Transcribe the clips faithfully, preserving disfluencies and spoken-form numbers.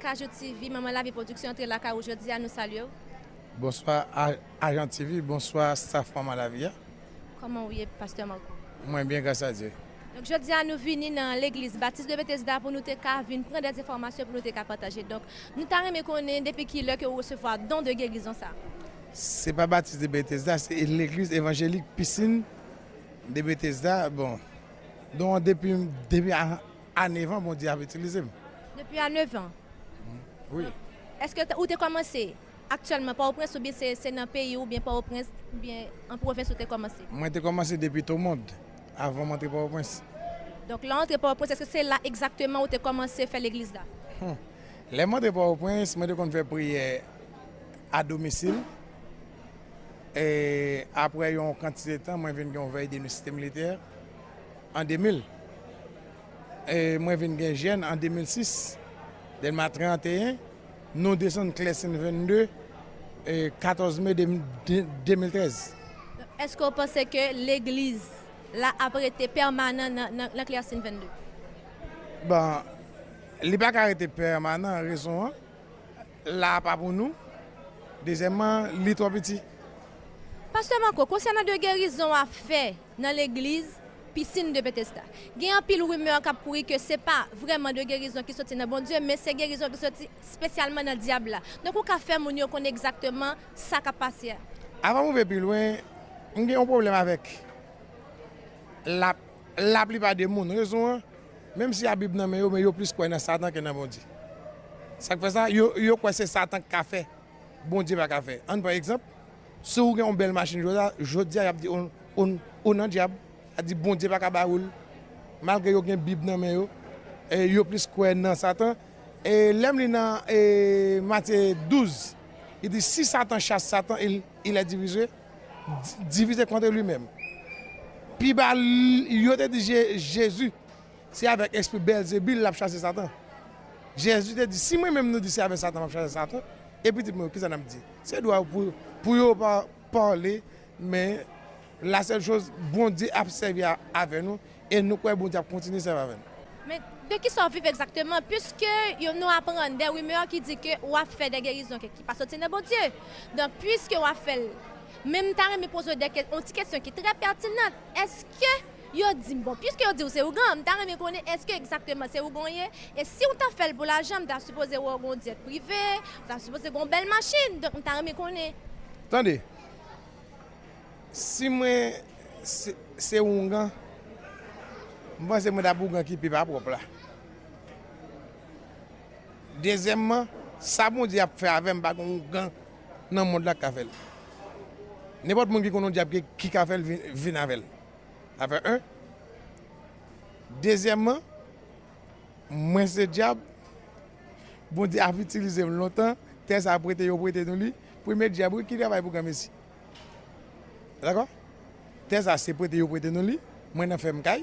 Kajou T V, Manman Lavi Pwodiksyon antre lakay ou jodi a, nou salye w. Bonswa a- Ajan T V, bonswa staff Manman Lavi a. Kòman w ye, Pastè Marco? Mwen byen, gras a Dye. Donk, jodi a, nou vini nan legliz Batis de Betesda pou nou te ka vin pran de enfòmasyon pou nou te ka pataje. Donk, nou ta renmen konnen depi ki lè ke ou resevwa don de gerizon sa. Se pa Batis de Betesda, se legliz evanjelik Pisin de Betesda. Bon, don an depi, depi a, a nèf an, Bondye ap itilize m. Depi a nèf an. Wi. Èske ou te kòmanse aktyèlman Pòtoprens oubyen se, se nan peyi oubyen Pòtoprens oubyen an pwovens ou te kòmanse? Mwen te kòmanse depi Tomond, avan m antre Pòtoprens. Donk, lè w antre Pòtoprens, èske se la egzakteman ou te kòmanse fè legliz la? Hmm. Lè m antre Pòtoprens, mwen te konn fè priyè a domisil. E apre yon kantite tan, mwen vin gen yon vèy de nuit Site Militè an de mil. E mwen vin gen jèn an de mil sis, Dèlma trannteyen, nou desann Klèsin vennde, e katòz me de, de, de mil trèz. Èske w panse ke legliz la ap rete pèmanan nan, nan, nan Klèsin vennde? Bon, li pa ka rete pèmanan, rezon an, la a pa pou nou. Dezyèmman, li twò piti. Pastè Marco, konsènan de gerizon w ap fè nan legliz Pisin de Betesda, gen anpil rimè k ap kouri ke se pa vrèman de gerizon ki soti nan Bondye, men se gerizon ki soti espesyalman nan dyab la. Donk, ou ka fè moun yo konnen egzakteman sa k ap pase a? Avan m rive pi lwen, m gen yon pwoblèm avèk lap, laplipa de moun. Rezon an, menm si a Bib nan men yo, men yo plis kwè nan Satan ke nan Bondye. Sa k fè sa, yo, yo kwè se Satan k ka fè, Bondye pa ka fè. Ann pran egzanp, si w gen yon bèl machin jodi a, jodi a, y ap di ou, ou, ou nan dyab, y ap di Bondye pa ka ba ou l, malgre yo gen Bib nan men yo, e yo plis kwè nan Satan. E lè m li nan e, Matye douz, li di, si Satan chasse Satan, il, il est divisé, di- divisé contre lui-même. Pi ba, l- yo te di Je- Jezi, se avèk espri Bèlzebil l ap chase Satan. Jezi te di, si mwen menm nou di se avèk Satan m ap chase Satan, e pitit mwen yo, kisa n ap di? Se dwa pou, pou yo pa pale, men la sèl choz, Bondye ap sèvi a- avè nou, e nou kwè Bondye ap kontinye sèvi avè nou. Men de ki sa w viv egzakteman? Piske yo, nou aprann de rimè ki di ke w ap fè de gerizon ke, ki pa soti nan Bondye. Donk, piske w ap fè l, men m ta renmen poze w de ke- yon ti kesyon ki trè pètinan. Èske yo di m, bon, piske yo di w se ougan, m ta renmen konnen èske egzakteman se ougan w ye? E si w ta fè l pou lajan, m ta sipoze wè w gen yon dyèt prive, m ta sipoze gen yon bèl machin. Donk, m ta renmen konnen. Tande, si mwen se, se oungan, m panse mwen t ap oungan ki pi pa pwòp la. Dezyèmman, sa Bondye ap fè avè m, pa gen oungan nan mond la k ka fè l. Nenpòt moun ki konn yon dyab ki, ki ka fè l, vin, vin avè l. Afè en. Dezyèmman, mwen se dyab. Bondye ap itilize m lontan. Tè sa prete yo prete nou li. Premye dyab wi ki travay pou granmesi. Dakò? Tè sa se prete yo prete nou li. Mwen nan fèm kay.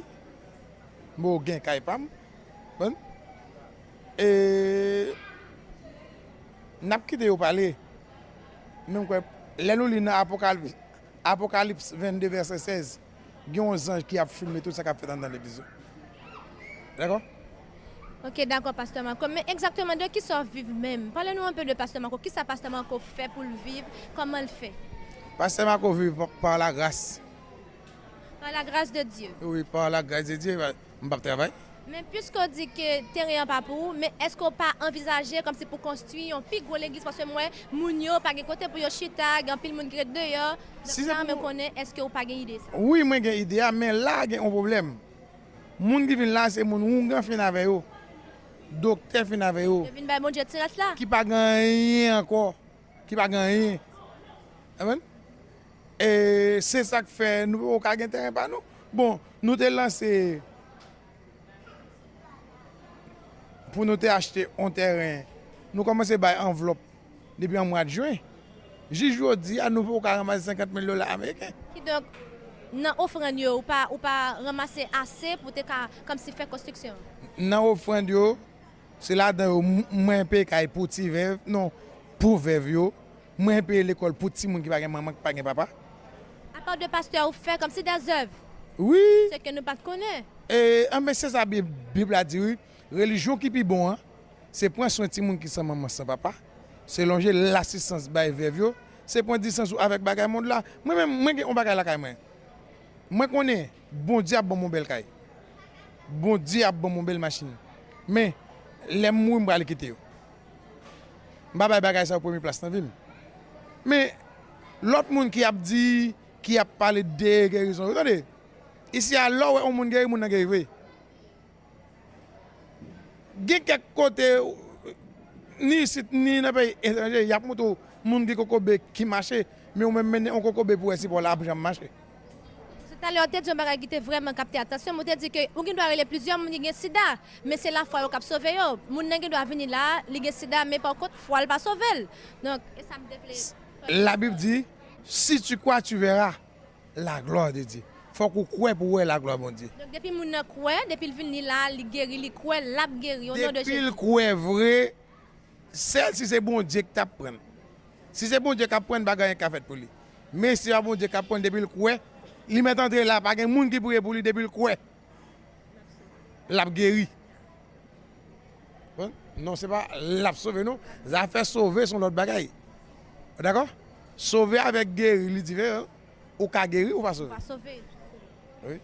Mwen gen kay pa m. Konprann? E n ap kite yo pale. Men m kwè, lè nou li nan Apokalips, Apokalips vennde vèsè sèz, gen yon zanj ki ap filme tout sa k ap fèt anndan legliz yo. Dakò? Ok, dakò, Pastè Marco. Men egzakteman de ki sa w viv menm? Pale nou anpe de Pastè Marco. Kisa Pastè Marco fè pou l viv? Kòman l fè? Pastè Marco viv pa, pa lagras. Par la grâce de Dieu. Wi, pa lagras de Dye, m p ap travay. Men piske w di ke teren an pa pou ou, men èske w pa anvizaje kòmsi pou konstwi yon pi gwo legliz? Paske m wè moun yo pa gen kote pou yo chita, gen anpil moun ki ret deyò. Donk, Si se sa pou mwen konnen, èske w pa gen ide sa? Wi, mwen gen ide a, men la gen yon pwoblèm. Moun ki vin la, se moun oungan fin avè yo. Doktè fin avè yo. Yo vin bay Bondye ti rès la. Ki pa gen anyen ankò. Ki pa gen anyen. Amen. E se sa k fè nou poko ka gen teren pa nou. Bon, nou te lanse pou nou te achte yon teren. Nou kòmanse bay anvlòp depi an mwa de jen. Jis jodi a, nou poko ka ranmase senkant mil dola ameriken. Kidonk, nan ofrann yo, ou pa, ou pa ranmase ase pou te ka kòmsi fè konstriksyon? Nan ofrann yo, se ladan yo, m- mwen peye kay pou ti vèv, non, pou vèv yo. Mwen peye lekòl pou timoun ki pa gen manman, ki pa gen papa. Apa de pastè, ou fè kòmsi dèzèv? Wi. Se ke nou pa t konnen. E, anben, se sa Bib, Bib la di, wi. Relijyon ki pi bon an, Se pran swen timoun ki san manman, san papa, se lonje lasistans bay vèv yo, se pran distans ou avèk bagay mond la. Mwen menm, mwen gen yon bagay lakay mwen. Mwen konnen Bondye ap ban m yon bèl kay. Bondye ap ban m yon bèl machin. Men, lè m mouri, m pral kite yo. M pa bay bagay sa yo premye plas nan vi m. Men, lòt moun ki ap di, ki ap pale de gerizon yo, tande, isi a, lè w wè yon moun geri, moun nan geri vre. Gen kèk kote, ni isit, ni nan peyi etranje, y ap montre w moun ki kokobe ki mache, men ou menm mennen yon kokobe pou wè si pa w la ap janm mache. Se talè w te di yon bagay ki te vrèman kapte atansyon m, ou te di ke ou gen dwa rele plizyè moun ki gen sida, men se lafwa yo k ap sove yo. Moun nan gen dwa vini la, li gen sida, men pa kont, fwa l pa sove l. Donk, e sa m te vle. Labib di, si tu crois, tu verras la gloire de Dieu. Fòk ou kwè pou w wè laglwa Bondye. Donk, depi moun nan kwè, depi l vini la, li geri, li kwè, l ap geri, o non de Jezi. Depi l kwè vre, sèl si se Bondye ki t ap pran l. Si se Bondye k ap pran l, pa gen anyen k ka fèt pou li. Men si se pa Bondye k ap pran l, depi l kwè, li mèt antre la, pa gen moun ki priye pou li, depi l kwè, l ap geri. Bon, non, se pa l ap sove, non. Zafè sove se yon lòt bagay. Ou dakò? Sove avèk geri, li diferan. Ou ka geri, ou pa sove. Ou pa sove. Wi.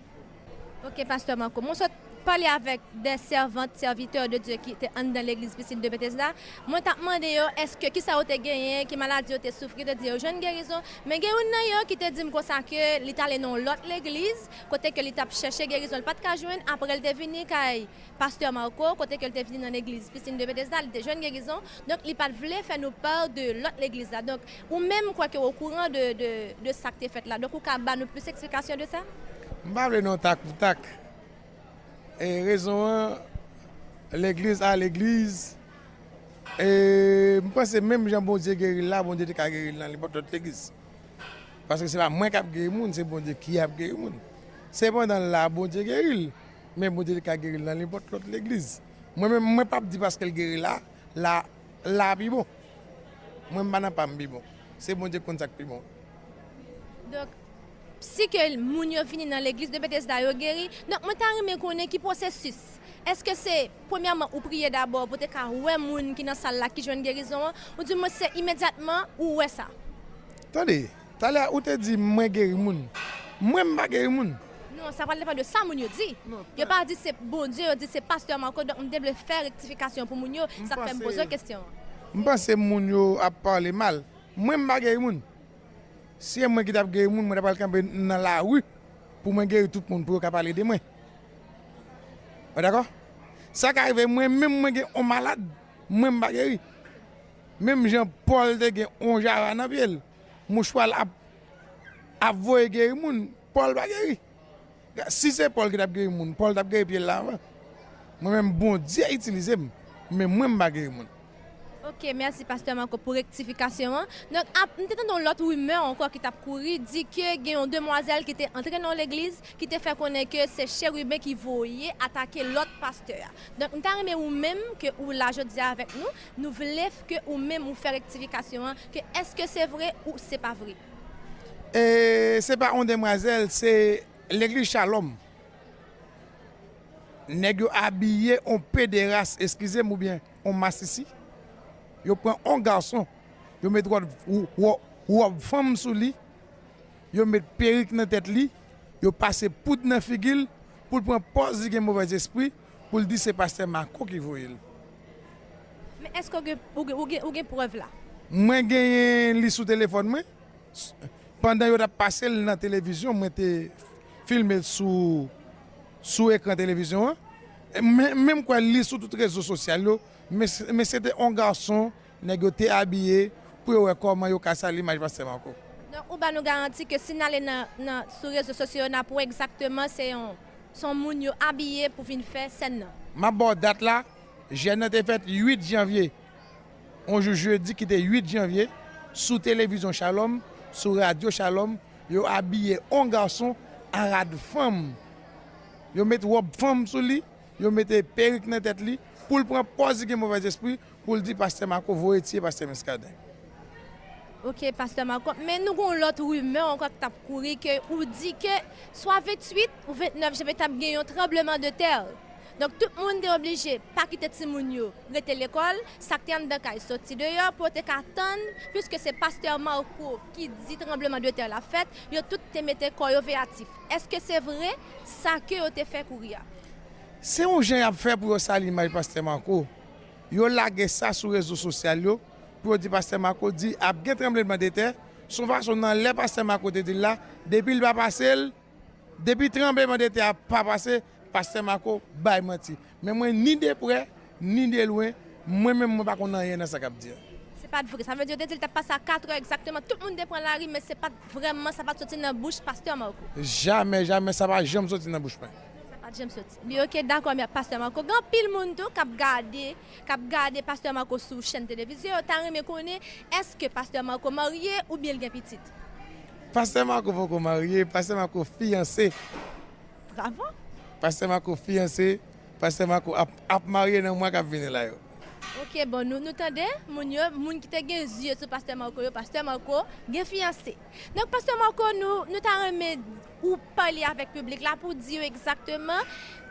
Ok, Pastè Marco. Mwen sot pale avèk de sèvant, sèvitè de Dye ki te anndan legliz Pisin de Betesda. Mwen t ap mande yo, èske, kisa yo te genyen, ki maladi yo te soufri, yo te di yo jwenn gerizon. Men gen youn nan yo ki te di m konsa ke li t ale nan yon lòt legliz, kote ke li t ap chèche gerizon, li pa t ka jwenn. Apre, li te vini kay Pastè Marco, kote ke l te vini nan legliz Pisin de Betesda, li te jwenn gerizon. Donk, li pa t vle fè nou pè de lòt legliz la. Donk, ou menm, kwè ke w okouran de, de, de sa k te fèt la. Donk, ou ka ba nou plis eksplikasyon de sa? M pa vle non tak pou tak. E rezon an, legliz a legliz. E m panse menm jan Bondye geri l la, Bondye te ka geri l nan nenpòt lòt legliz. Paske se pa mwen k ap geri moun, se Bondye ki ap geri moun. Sepandan, la, Bondye geri l, men Bondye te ka geri l nan nenpòt lòt legliz. Mwen menm, mwen p ap di paske l geri la, la, la pi bon. Mwen, m pa nan pa m pi bon. Se Bondye k konn sa k pi bon. Donk, si ke moun yo vini nan legliz de Betesda, yo geri. Donk, mwen ta renmen konnen ki pwosesis. Èske se, premyèman, ou priye dabò pou te ka wè moun ki nan sal la ki jwenn gerizon an, oudimwen se imedyatman ou wè sa? Tande, talè ou te di mwen geri moun. Mwen, m pa geri moun. Non, sa pral depann de sa moun yo di. Non, yo pa di se Bondye, yo di se Pastè Marco, donk m te vle fè rektifikasyon pou moun yo, sa k fè m poze w kesyon an. M panse moun yo ap pale mal. Mwen, m pa geri moun. Si e mwen ki t ap geri moun, mwen ta pral kanpe nan lari pou mwen geri tout moun, pou yo ka pale de mwen. Ou dakò? Sa ka rive, mwen menm, mwen gen yon malad, mwen m pa geri. Menm jan Pòl te gen yon jara nan pye l, mouchwa l ap, ap voye geri moun, Pòl pa geri. Si se Pòl ki t ap geri moun, Pòl t ap geri pye l la anvan. Mwen menm, Bondye itilize m, men mwen, m pa geri moun. Ok, mèsi, Pastè Marco, pou rektifikasyon an. Donk, ap, m te tande yon lòt rimè ankò ki t ap kouri, di ke gen yon demwazèl ki te antre nan yon legliz, ki te fè konnen ke se cheriben ki voye atake lòt pastè a. Donk, m ta renmen ou menm, ke ou la jodi a avèk nou, nou vle ke ou menm ou fè rektifikasyon an, ke èske se vre ou se pa vre? E se pa yon demwazèl, se legliz Shalom. Nèg yo abiye on pederas, eskize m, oubyen on masisi. Yo pran on gason, yo met wòb, wò-, wòb fanm sou li, yo met perik nan tèt li, yo pase poud nan figi l, pou l pran pòz li gen movèzespri, pou l di se pastè Marco ki voye l. Men èske w gen, ou gen, ou gen, ou gen prèv la? Mwen genyen li sou telefòn mwen. Pandan yo t ap pase l nan televizyon, mwen te filme l sou, sou ekran televizyon an. E men, men m kwè li sou tout rezo sosyal yo, men, men se te on gason, nèg yo te abiye pou yo wè kòman yo kase limaj pastè Marco. Donk, ou ba nou garanti ke si n ale nan, nan, sou rezo sosyo yo, n ap wè egzakteman se yon, se yon moun yo abiye pou vin fè sèn nan? M ap ba w dat la, jèn nan te fèt uit janvye. On jou jedi ki te uit janvye, sou televizyon Shalom, sou radyo Shalom, yo abiye on gason an rad fanm. Yo met wòb fanm sou li, yo mete perik nan tèt li, pou l pran pòz li gen movèzespri, pou l di pastè Marco voye tiye pastè Muscadin. Ok, pastè Marco, men nou gon lòt rimè ankò k t ap kouri ke ou di ke swa venntuit ou vennèf janvye t ap gen yon tranbleman de tè. Donk, tout moun te oblije pa kite timoun yo rete lekòl, sa k te anndan kay soti deyò pou yo te ka tann, piske se pastè Marco ki di tranbleman de tè la fèt, yo tout te mete kò yo veyatif. Èske se vre sa ke yo te fè kouri a? Se yon jan y ap fè pou yo sali imaj pastè Marco. Yo lage sa sou rezo sosyal yo, pou yo di pastè Marco di ap gen tranbleman de tè, se yon fason nan lè pastè Marco te di l la, depi l pa pase l, depi tranbleman de tè a pa pase, pastè Marco bay manti. Men mwen, ni de prè, ni de lwen, mwen menm, mwen pa konn anyen nan sa k ap di a. Se pa t vre. Sa vle di, yo te di l t ap pase a katrè egzakteman. Tout moun te pran lari, men se pa t vrèman, sa pa t soti nan bouch pastè Marco. Jamè, jamè, sa pa janm soti nan bouch mwen. Sa pa t janm soti. Li, oke, dakò, men pastè Marco, gen anpil moun tou k ap gade, k ap gade pastè Marco sou chèn televizyon, yo ta renmen konnen, èske pastè Marco marye oubyen l gen pitit? Pastè Marco poko marye, pastè Marco fiyanse. Bravo! Pastè Marco fiyanse, pastè Marco ap, ap marye nan mwa k ap vini la yo. Ok, bon, nou, nou tande, moun yo, moun ki te gen zye sou pastè Marco yo, pastè Marco gen fiyanse. Donk, pastè Marco, nou, nou ta renmen ou pale avèk piblik la pou di yo egzakteman,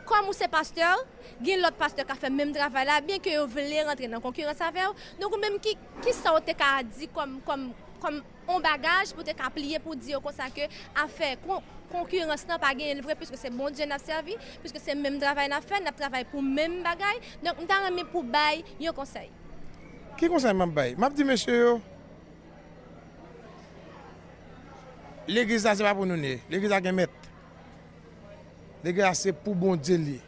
kòm ou se pastè, gen lòt pastè k ap fè menm travay la, byen ke yo vle rantre nan konkirans avè w. Donk, ou menm, ki, ki sa w te ka di kòm, kòm, kòm on bagaj pou te ka pliye pou di yo konsa ke afè kon-, konkirans lan pa genyen l vre, piske se Bondye n ap sèvi, piske se menm travay n ap fè, n ap travay pou menm bagay. Donk, m ta renmen pou bay yon konsèy. Ki konsèy m ap bay? M ap di mesye yo, legliz la se pa pou nou n ye. Legliz la gen mèt. Legliz la se pou Bondye l ye.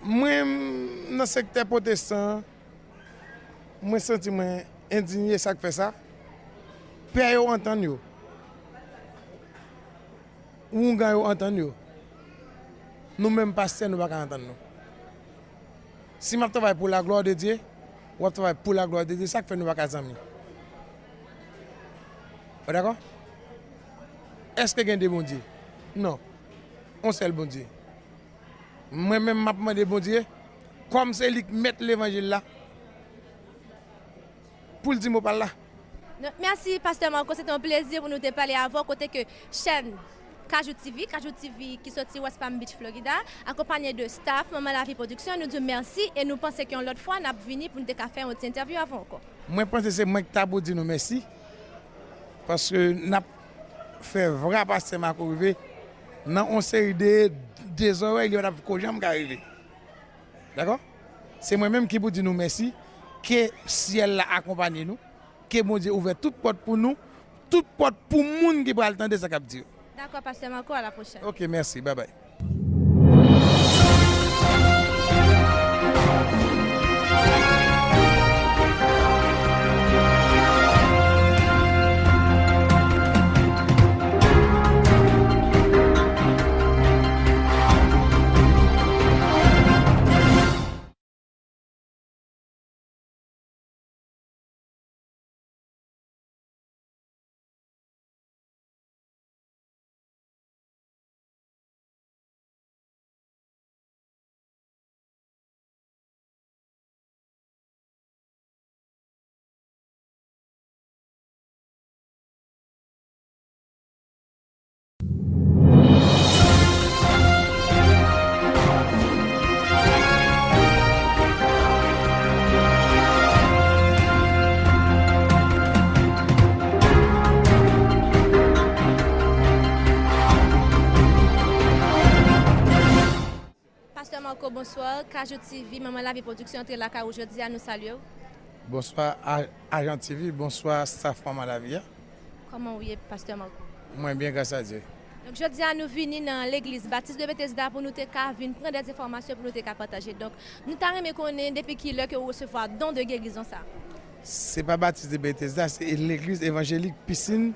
Mwen, m nan sektè pwotestan an, mwen santi mwen endinye sa k fè sa. Pè yo antann yo. Oungan yo antann yo. Nou menm pastè, nou pa ka antann nou. Si m ap travay pour la gloire de Dieu, w ap travay pour la gloire de Dieu, sa k fè nou pa ka zanmi? Ou dakò? Èske gen de Bondye? Non. On sèl Bondye. Mwen menm, m ap mande Bondye, kòm se li k mèt levanjil la, pou l di mo pa l la. Donk, mèsi, pastè Marco. Se te yon plezi pou nou te pale avè w, kote ke chèn Kajou T V, Kajou T V ki soti West Palm Beach, Florida, akonpanye de staff Manman Lavi Production, nou di w mèsi e nou panse ke yon lòt fwa, n ap vini pou n te ka fè yon ti entèvyou avè w ankò. Mwen panse se mwen ki ta pou di nou mèsi, paske n ap fè vwa pastè Marco rive nan yon seri de, de zòrèy li pa t ap ko janm ka rive. Dakò? Se mwen menm ki pou di nou mèsi, ke syèl la akonpanye nou, ke Bondye ouvè tout pòt pou nou, tout pòt pou moun ki pral tande sa k ap di yo. Dakò, pastè Marco, à la prochaine. Ok, mèsi, babay. Pastè Marco, bonswa. Kajou T V, Manman Lavi Production antre lakay ou jodi a, nou salye w. Bonswa, a-, Ajan T V, bonswa, staff Manman Lavi a. Kòman w ye, pastè Marco? Mwen byen, gras a Dye. Donk, jodi a, nou vini nan legliz Batis de Bethesda pou nou te ka vin pran de enfòmasyon pou nou te ka pataje. Donk, nou ta renmen konnen depi kilè ke ou resevwa don de gerizon sa a? Se pa Batis de Bethesda, se legliz evanjelik Pisin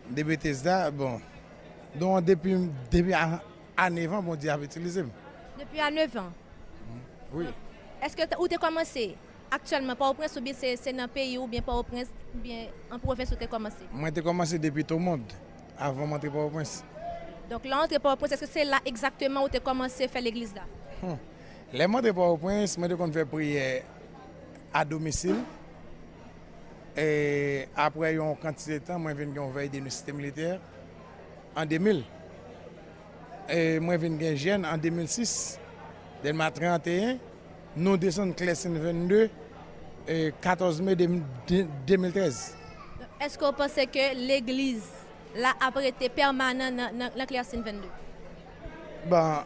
de Bethesda. Bon, don an depi, depi a, a nèf an, Bondye ap itilize m. Depi a nèf an? Wi. Èske te, ou te kòmanse aktyèlman Pòtoprens oubyen se, se nan peyi oubyen Pòtoprens oubyen an pwovens ou te kòmanse? Mwen te kòmanse depi Tomond, avan m antre Pòtoprens. Donk, lè w antre Pòtoprens, èske se la egzakteman ou te kòmanse fè legliz la? Hmm. Lè m antre Pòtoprens, mwen te konn fè priyè a domisil. E apre yon kantite tan, mwen vin gen yon vèy de nuit Site Militè an de mil. E mwen vin gen jèn an de mil sis, Dèlma trannteyen, nou desann Klèsin vennde, e katòz me de, de, de mil trèz. Èske w panse ke legliz la ap rete pèmanan nan, nan, nan Klèsin vennde? Bon,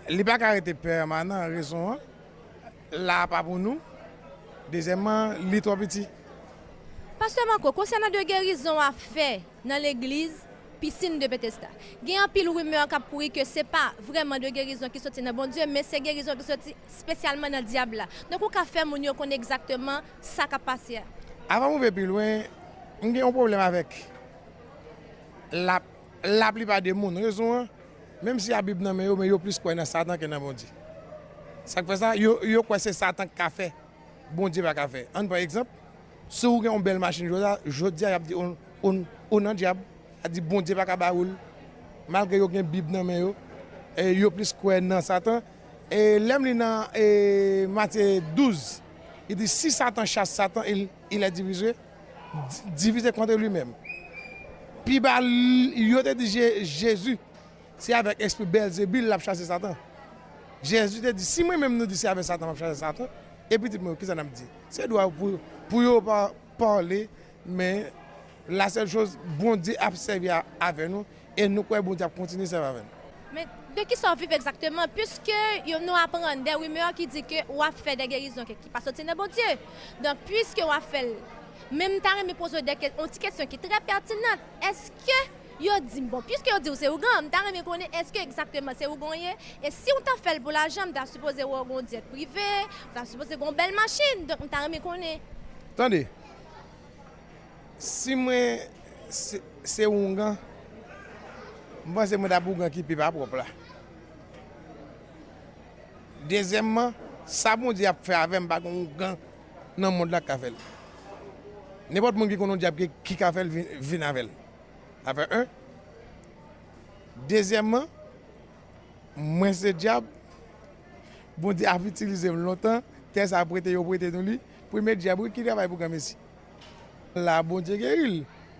li pa ka rete pèmanan, rezon an, la a pa pou nou. Dezyèmman, li twò piti. Pastè Marco, konsènan de gerizon w ap fè nan legliz Pisin de Betesda, gen anpil rimè k ap kouri ke se pa vrèman de gerizon ki soti nan Bondye, men se gerizon ki soti espesyalman nan dyab la. Donk, ou ka fè moun yo konnen egzakteman sa k ap pase a? Avan m rive pi lwen, m gen yon pwoblèm avèk la, laplipa de moun. Rezon an, menm si a Bib nan men yo, men yo plis kwè nan Satan ke nan Bondye. Sa k fè sa, yo, yo kwè se Satan k ka fè, Bondye pa ka fè. Ann pran egzanp, si w gen yon bèl machin jodi a, jodi a, y ap di, ou, ou, ou nan dyab, y ap di Bondye pa ka ba ou l, malgre yo gen Bib nan men yo, e yo plis kwè nan Satan. E lè m li nan, e, Matye douz, li di, si Satan chasse Satan, il, il est divisé, di- divisé contre lui-même. Pi ba, l- yo te di Je- Jezi, se avèk espri Bèlzebil l ap chase Satan. Jezi te di, si mwen menm nou di se avèk Satan m ap chase Satan, e pitit mwen yo, kisa n ap di? Se dwa pou, pou yo pa pale, men la sèl choz, Bondye ap sèvi a- avè nou, e nou kwè Bondye ap kontinye sèvi avè nou. Men de ki sa w viv egzakteman? Piske yo, nou aprann de rimè ki di ke w ap fè de gerizon ke, ki pa soti nan Bondye. Donk, piske w ap fè l, men m ta renmen poze w de ke- yon ti kesyon ki trè pètinan. Èske yo di m, bon, piske yo di w se ougan, m ta renmen konnen èske egzakteman se ougan w ye? E si w ta fè l pou lajan, m ta sipoze wè w gon dyèt prive, m ta sipoze gon bèl machin. Donk, m ta renmen konnen. Tande, si mwen se, se oungan, m panse mwen t ap oungan ki pi pa pwòp la. Dezyèmman, sa Bondye ap fè avè m, pa gen oungan nan mond la k ka fè l. Nenpòt moun ki konn yon dyab ki, ki ka fè l, vin, vin avè l. Sa fè en. Dezyèmman, mwen se dyab. Bondye ap itilize m lontan. Tè sa prete yo prete nou li. Premye dyab wi ki travay pou granmesi. La, Bondye geri l.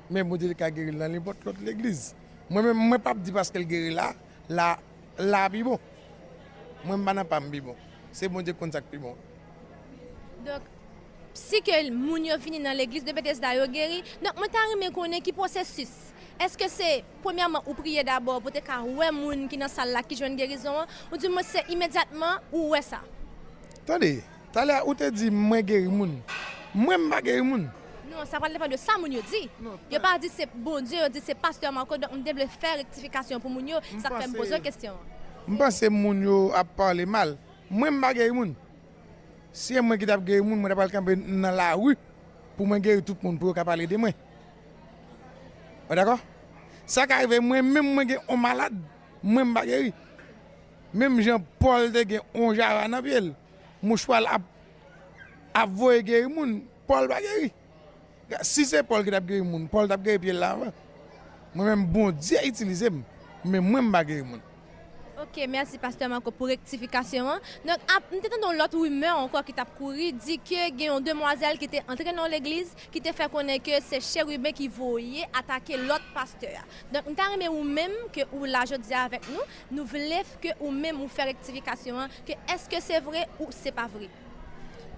Men Bondye ka geri l nan nenpòt lòt legliz. Mwen menm, mwen p ap di paske l geri la, la, la pi bon. Mwen m pa nan pa m pi bon. Se Bondye k konn sa k pi bon. Donk, si ke moun yo vini nan legliz de Betesda, yo geri. Donk, mwen ta renmen konnen ki pwosesis. Èske se, premyèman, ou priye dabò pou te ka wè moun ki nan sal la ki jwenn gerizon an, oudimwen se imedyatman ou wè sa? Tande, talè a ou te di mwen geri moun. Mwen m pa geri moun. Non, sa pral depann de sa moun yo di. Yo pa di se Bondye, yo di se pastè Marco, donk m te vle fè rektifikasyon pou moun yo, sa k fè m poze w kesyon an. M panse moun yo ap pale mal. Mwen m pa geri moun. Si e mwen ki t ap geri moun, mwen ta pral kanpe nan lari pou mwen geri tout moun, pou yo ka pale de mwen. Ou dakò? Sa ka rive, mwen menm mwen gen on malad, mwen m pa geri. Menm jan Pòl te gen on jara nan pye l, mouchwa l ap, ap voye geri moun, Pòl pa geri. Si se Pòl ki t ap geri moun, Pòl t ap geri pye l la avan. Mwen menm, Bondye itilize m, men mwen m pa geri moun. Ok, mèsi pastè Marco pou rektifikasyon an. Donk, ap, m te tande yon lòt rimè ankò ki t ap kouri, di ke gen yon demwazèl ki te antre nan yon legliz, ki te fè konnen ke se cheriben ki voye atake lòt pastè a. Donk, m ta renmen ou menm ke ou la jodi a avèk nou, nou vle ke ou menm ou fè rektifikasyon an, ke èske se vre ou se pa vre?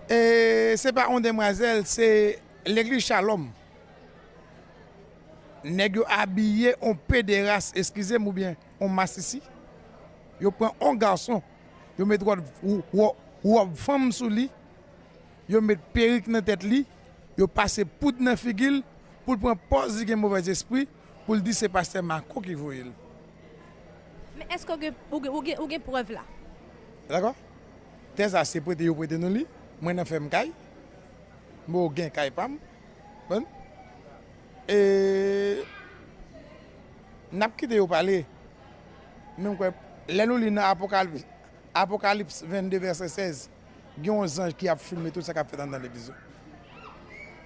E se pa yon demwazèl, se legliz Shalom. Nèg yo abiye on pederas, eskize m, oubyen on masisi. Yo pran on gason, yo met wòb, wò-, wòb fanm sou li, yo met perik nan tèt li, yo pase poud nan figi l, pou l pran pòz li gen movèzespri, pou l di se pastè Marco ki voye l. Men èske w gen, ou gen, ou gen, ou gen prèv la? Dakò? Tè sa se prete yo prete nou li. Mwen nan fèm kay. Mwen gen kay pa m. Konprann? E n ap kite yo pale. Men m kwè, lè nou li nan Apokalips, Apokalips vennde vèsè sèz, gen yon zanj ki ap filme tout sa k ap fèt anndan legliz yo.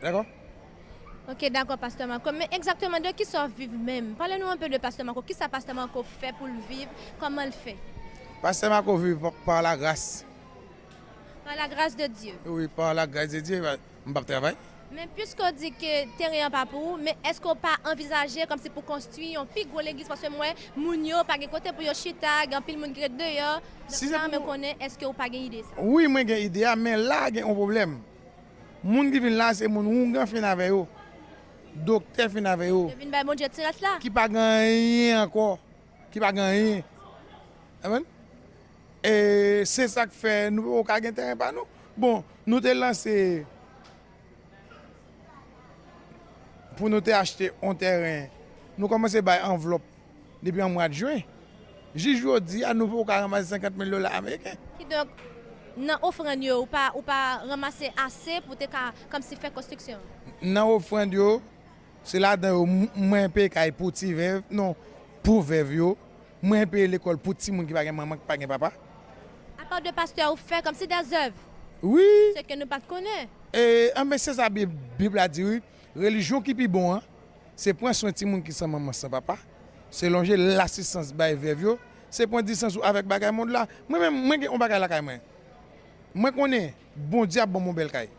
Dakò? Ok, dakò, pastè Marco. Men egzakteman de kisa w viv menm? Pale nou enpe de pastè Marco. Kisa pastè Marco fè pou l viv? Kòman l fè? Pastè Marco viv pa, pa lagras. Par la grâce de Dieu. Wi, par la grâce de Dieu, m p ap travay. Men piske w di ke teren an pa pou ou, men èske w pa anvizaje kòmsi pou konstwi yon pi gwo legliz? Paske m wè moun yo pa gen kote pou yo chita, gen anpil moun ki ret deyò. Donk, Si se mwen pou renmen konnen, èske w pa gen ide sa? Wi, mwen gen ide a, men la gen yon pwoblèm. Moun ki vin la, se moun oungan fin avè yo, doktè fin avè yo, Yo vin bay Bondye ti rès la. ki pa gen anyen ankò, ki pa gen anyen. Amèn. E se sa k fè nou poko ka gen teren pa nou. Bon, nou te lanse pou nou te achte yon teren, nou kòmanse bay anvlòp depi an mwa jen. Jis jodi a, nou poko ka ranmase senkant mil dola ameriken. Kidonk, nan ofrann yo, ou pa, ou pa ranmase ase pou te ka kòmsi fè konstriksyon? Nan ofrann yo, se ladan yo, m- mwen peye kay pou ti vèv, non, pou vèv yo. Mwen peye lekòl pou timoun ki pa gen manman, ki pa gen papa. Apa de pastè, ou fè kòmsi dèzèv? Wi. Se ke nou pa t konnen. E, anben, se sa Bib, Bib la di, wi. Relijyon ki pi bon an, se pran swen timoun ki san manman, san papa, se lonje lasistans bay vèv yo, se pran distans ou avèk bagay mond la. Mwen menm, mwen gen yon bagay lakay mwen. Mwen konnen Bondye ap ban m yon bèl kay.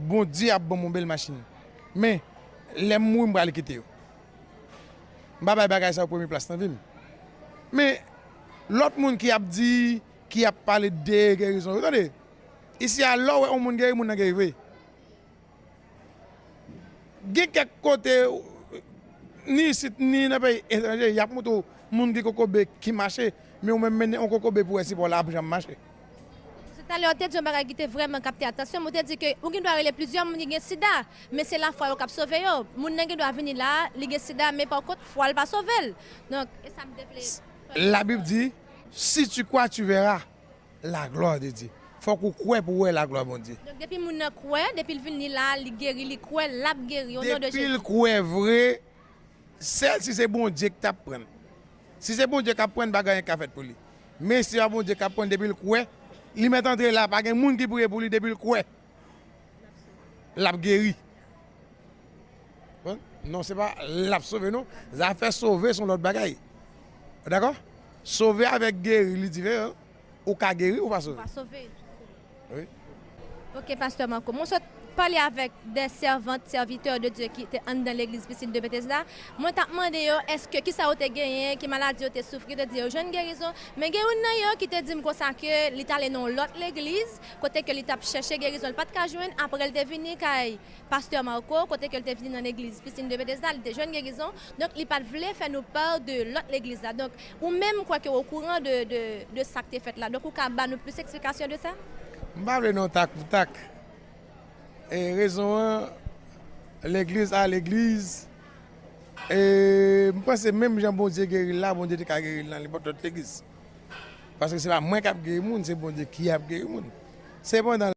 Bondye ap ban m yon bèl machin. Men, lè m mouri, m pral kite yo. M pa bay bagay sa yo premye plas nan vi m. Men, lòt moun ki ap di, ki ap pale de gerizon yo, tande, isi a, lè w wè yon moun geri, moun nan geri vre. Gen kèk kote, ni isit, ni nan peyi etranje, y ap montre w moun ki kokobe ki mache, men ou menm mennen yon kokobe pou wè si pa w la ap janm mache. Se talè w te di yon bagay ki te vrèman kapte atansyon m, ou te di ke ou gen dwa rele plizyè moun ki gen sida, men se lafwa yo k ap sove yo. Moun nan gen dwa vini la, li gen sida, men pa kont, fwa l pa sove l. Donk, e sa m te vle. Labib di, si tu crois, tu verras la gloire de Dieu. Fòk ou kwè pou w wè laglwa Bondye. Donk, depi moun nan kwè, depi l vini la, li geri, li kwè, l ap geri, o non de Jezi. Depi l kwè vre, sèl si se Bondye k t ap pran l. Si se Bondye k ap pran l, pa gen anyen k ka fèt pou li. Men si se pa Bondye k ap pran l, depi l kwè, li mèt antre la, pa gen moun ki priye pou li, depi l kwè, l ap geri. Konprann? Non, se pa l ap sove, non. Zafè sove se yon lòt bagay. Ou dakò? Sove avèk geri, li diferan. Ou ka geri, ou pa sove. Ou pa sove. Wi. Ok, pastè Marco. Mwen sot pale avèk de sèvant, sèvitè de Dye ki te anndan legliz Piscine de Bethesda. Mwen t ap mande yo, èske, kisa yo te genyen, ki maladi yo te soufri, yo te di yo jwenn gerizon. Men gen youn nan yo ki te di m konsa ke li t ale nan yon lòt legliz, kote ke li t ap chèche gerizon, li pa t ka jwenn. Apre, l te vini kay pastè Marco, kote ke l te vini nan legliz Piscine de Bethesda, li te jwenn gerizon. Donk, li pa t vle fè nou pa de lòt legliz la. Donk, ou menm, kwè ke w okouran de, de, de sa k te fèt la. Donk, ou ka ba nou plis eksplikasyon de sa? M pa vle non tak pou tak. E rezon an, legliz a legliz. E m panse menm jan Bondye geri l la, Bondye te ka geri l nan nenpòt lòt legliz. Paske se pa mwen k ap geri moun, se Bondye ki ap geri moun. Sepandan,